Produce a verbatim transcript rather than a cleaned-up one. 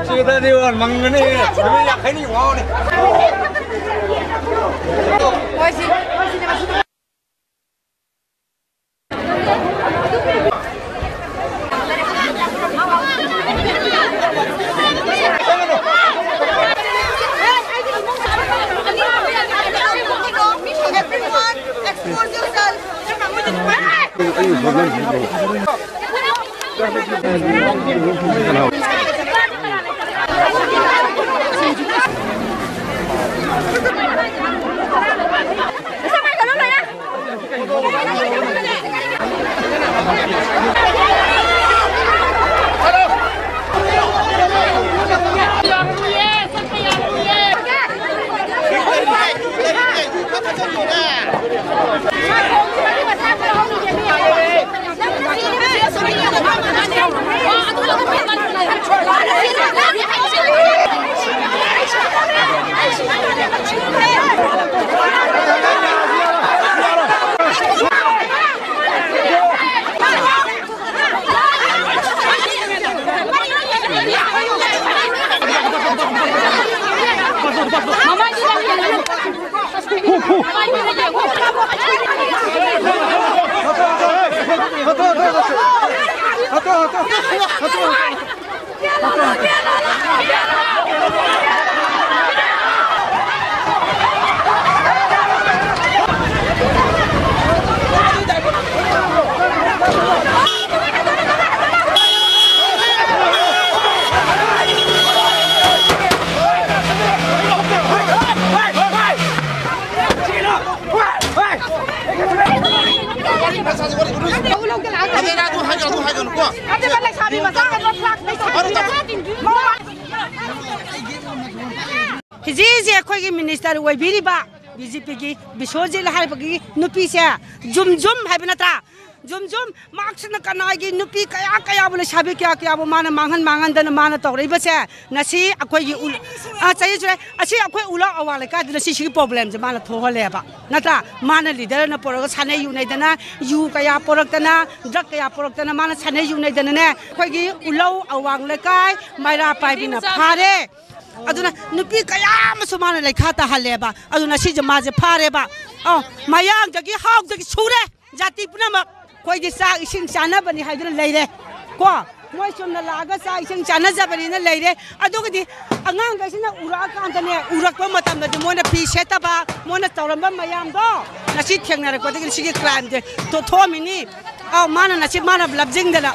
ꯁꯤꯗꯗꯤ ꯃꯪꯒꯅꯤ, ꯅꯨꯃꯤꯠ ꯌꯥꯡꯈꯩꯅꯤ ꯋꯥꯅꯤ꯫ Everyone, expose yourself. ꯍꯧꯖꯤꯛ ꯍꯧꯖꯤꯛ ꯑꯩꯈꯣꯏꯒꯤ ꯃꯤꯅꯤꯁꯇꯔ ꯑꯣꯏꯕꯤꯔꯤꯕ ꯕꯤ ꯖꯦ ꯄꯤꯒꯤ ꯕꯤꯁ꯭ꯋꯖꯤꯠ ꯍꯥꯏꯕꯒꯤ ꯅꯨꯄꯤꯁꯦ, ꯖꯨꯝ ꯖꯨꯝ ꯍꯥꯏꯕ ꯅꯠꯇ꯭ꯔꯥ? ꯖꯨꯝ ꯖꯨꯝ ꯃꯍꯥꯛꯁꯤꯅ ꯀꯅꯥꯒꯤ ꯅꯨꯄꯤ ꯀꯌꯥ ꯀꯌꯥꯕꯨ, ꯂꯩꯁꯥꯕꯤ ꯀꯌꯥ ꯀꯌꯥꯕꯨ ꯃꯥꯅ ꯃꯥꯡꯍꯟ ꯃꯥꯡꯍꯟꯗꯅ ꯃꯥꯅ ꯇꯧꯔꯛꯏꯕꯁꯦ? ꯉꯁꯤ ꯑꯩꯈꯣꯏꯒꯤ ꯎ-, ꯑ, ꯆꯍꯤ ꯁꯨꯔꯦ꯫ ꯑꯁꯤ ꯑꯩꯈꯣꯏ ꯎꯂꯥꯎ ꯑꯋꯥꯡ ꯂꯩꯀꯥꯏꯗꯨꯗ ꯁꯤꯁꯤꯒꯤ problemꯁꯦ ꯃꯥꯅ ꯊꯣꯛꯍꯜꯂꯦꯕ, ꯅꯠꯇ꯭ꯔꯥ? ꯃꯥꯅ leaderꯅ ꯄꯨꯔꯒ ꯁꯥꯟꯅꯩ ꯌꯨꯅꯩꯗꯅ, ꯌꯨ ꯀꯌꯥ ꯄꯨꯔꯛꯇꯅ, drug ꯀꯌꯥ ꯄꯨꯔꯛꯇꯅ ꯃꯥꯅ ꯁꯥꯟꯅꯩ ꯌꯨꯅꯩꯗꯅꯅꯦ, ꯑꯩꯈꯣꯏꯒꯤ ꯎꯂꯥꯎ ꯑꯋꯥꯡ ꯂꯩꯀꯥꯏ ꯃꯩꯔꯥ ꯄꯥꯏꯕꯤꯅ ꯐꯥꯔꯦ꯫ ꯑꯗꯨꯅ ꯅꯨꯄꯤ ꯀꯌꯥ ꯑꯃꯁꯨ ꯃꯥꯅ ꯂꯩꯈꯥ ꯇꯥꯍꯜꯂꯦꯕ꯫ ꯑꯗꯨꯅ ꯁꯤꯁꯦ ꯃꯥꯁꯦ ꯐꯥꯔꯦꯕ꯫ ꯑ, ꯃꯌꯥꯡꯗꯒꯤ ꯍꯥꯎꯗꯒꯤ ꯁꯨꯔꯦ꯫ ꯖꯥꯇꯤ ꯄꯨꯝꯅꯃꯛ ꯑꯩꯈꯣꯏꯗꯤ ꯆꯥꯛ ꯏꯁꯤꯡ ꯆꯥꯅꯕꯅꯤ ꯍꯥꯏꯗꯨꯅ ꯂꯩꯔꯦ ꯀꯣ꯫ ꯃꯣꯏ ꯆꯨꯝꯅ ꯂꯥꯛꯑꯒ ꯆꯥꯛ ꯏꯁꯤꯡ ꯆꯥꯅꯖꯕꯅꯤꯅ ꯂꯩꯔꯦ꯫ ꯑꯗꯨꯒꯗꯤ ꯑꯉꯥꯡꯈꯩꯁꯤꯅ ꯎꯔꯛꯑꯀꯥꯟꯗꯅꯦ, ꯎꯔꯛꯄ ꯃꯇꯝꯗꯗꯤ ꯃꯣꯏꯅ ꯐꯤ ꯁꯦꯠꯇꯕ, ꯃꯣꯏꯅ ꯇꯧꯔꯝꯕ ꯃꯌꯥꯝꯗꯣ ꯉꯁꯤ ꯊꯦꯡꯅꯔꯛꯄꯗꯒꯤ ꯁꯤꯒꯤ crimeꯁꯦ ꯊꯣ-, ꯊꯣꯛꯑꯝꯃꯤꯅꯤ꯫ ꯑꯧ, ꯃꯥꯅ ꯉꯁꯤ ꯃꯥꯅ ꯂꯝꯖꯤꯡꯗꯅ